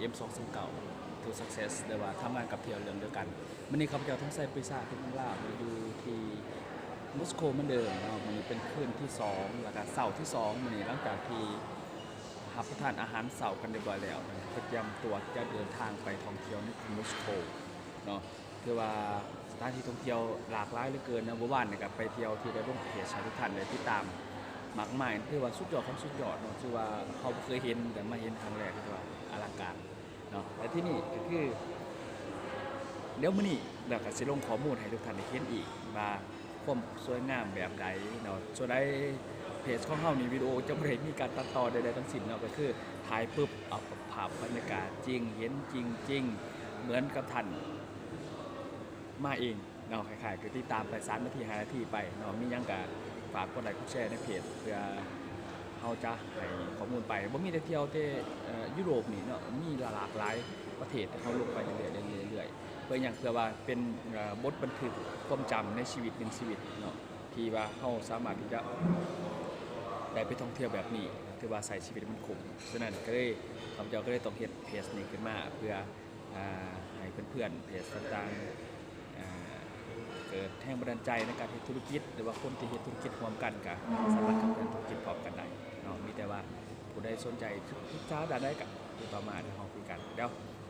ເອັມສອງສອງເກົ້າ To Success ຫຼືວ່າທຳງານກັບທ່ຽວເລື່ອງດຽວກັນ. ມື້ນີ້ຂ້າພະເຈົ້າ ທອງໄຊ ປຣີຊາ ເພັດເມືອງລາວ ມາຢູ່ທີ່ມົສໂກເໝືອນເດີມເນາະ. ມື້ນີ້ເປັນຄືນທີສອງ ແລ້ວກະເຊົ້າທີສອງ. ມື້ນີ້ຫຼັງຈາກທີ່ຮັບປະທານອາຫານເຊົ້າກັນຮຽບຮ້ອຍແລ້ວ ກະຕຽມຕົວຈະເດີນທາງໄປທ່ອງທ່ຽວໃນກຸງມົສໂກເນາະ. ຖືວ່າສະຖານທີ່ທ່ອງທ່ຽວຫຼາກຫຼາຍເຫຼືອເກີນເນາະ. ເມື່ອວານນີ້ກະໄປທ່ຽວທີ່ໄດ້ລົງເພຈໃຫ້ທຸກທ່ານໄດ້ຕິດຕາມມາກມາຍ ຖືວ່າສຸດຍອດຂອງສຸດຍອດເນາະ. ຖືວ່າເຮົາບໍ່ເຄີຍເຫັນ ແຕ່ມາເຫັນຄັ້ງແລກ ຖືວ່າອະລັງການເນາະ. ແລະທີ່ນີ້ກະຄື ດຽວມື້ນີ້ເຮົາກະຊິລົງຂໍ້ມູນໃຫ້ທຸກທ່ານໄດ້ເຫັນອີກວ່າຄວາມສວຍງາມແບບໃດເນາະ. ສ່ວນໃດເພຈຂອງເຮົານີ້ ວິດີໂອຈະບໍ່ໄດ້ມີການຕັດຕໍ່ໃດໆທັງສິ້ນເນາະ. ກະຄືຖ່າຍປຶບ ເອົາພາບບັນຍາກາດຈິງ ເຫັນຈິງໆ ເໝືອນກັບທ່ານ ມາເອງເນາະ. ຄ້າຍໆຄືຕິດຕາມໄປສາມນາທີ ຫ້ານາທີໄປເນາະ. ມີຫຍັງກະຝາກກົດໄລກົດແຊໃນເພຈ ເພື່ອເຮົາຈະໃຫ້ຂໍ້ມູນໄປ. ບໍ່ມີແຕ່ທ່ຽວແຕ່ ເອີ ຢູໂຣບນີ້ເນາະ ມີຫຼາກຫຼາຍປະເທດທີ່ເຮົາລົງໄປເລື້ອຍໆ ເລື້ອຍໆ ເພື່ອຫຍັງ? ເພື່ອວ່າເປັນ ເອີ ບົດບັນທຶກຄວາມຈຳໃນຊີວິດໜຶ່ງຊີວິດເນາະ ທີ່ວ່າເຮົາສາມາດທີ່ຈະໄດ້ໄປທ່ອງທ່ຽວແບບນີ້ ຖືວ່າໃຊ້ຊີວິດໃຫ້ມັນຄຸ້ມ. ສະນັ້ນກະເລີຍ ຂ້າພະເຈົ້າກະເລີຍຕ້ອງເຮັດເພຈນີ້ຂຶ້ນມາ ເພື່ອ ອ່າ ໃຫ້ເພື່ອນໆເພຈຕ່າງໆ ອ່າ ເກີດແຮງບັນດານໃຈໃນການເຮັດທຸລະກິດ ຫຼືວ່າຄົນທີ່ເຮັດທຸລະກິດຮ່ວມກັນກະສາມາດຂັບເຄື່ອນທຸລະກິດພ້ອມກັນໄດ້ເນາະ. ມີແຕ່ວ່າຜູ້ໃດສົນໃຈສຶກສາດ້ານໃດກະຕິດຕໍ່ມາ ດຽວເຮົາຄຸຍກັນ. ດຽວ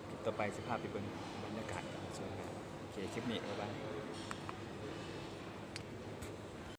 ຄລິບຕໍ່ໄປຊິພາໄປເບິ່ງບັນຍາກາດການຊ່ວຍງານ. ໂອເຄ ຄລິບນີ້ ບາຍບາຍ.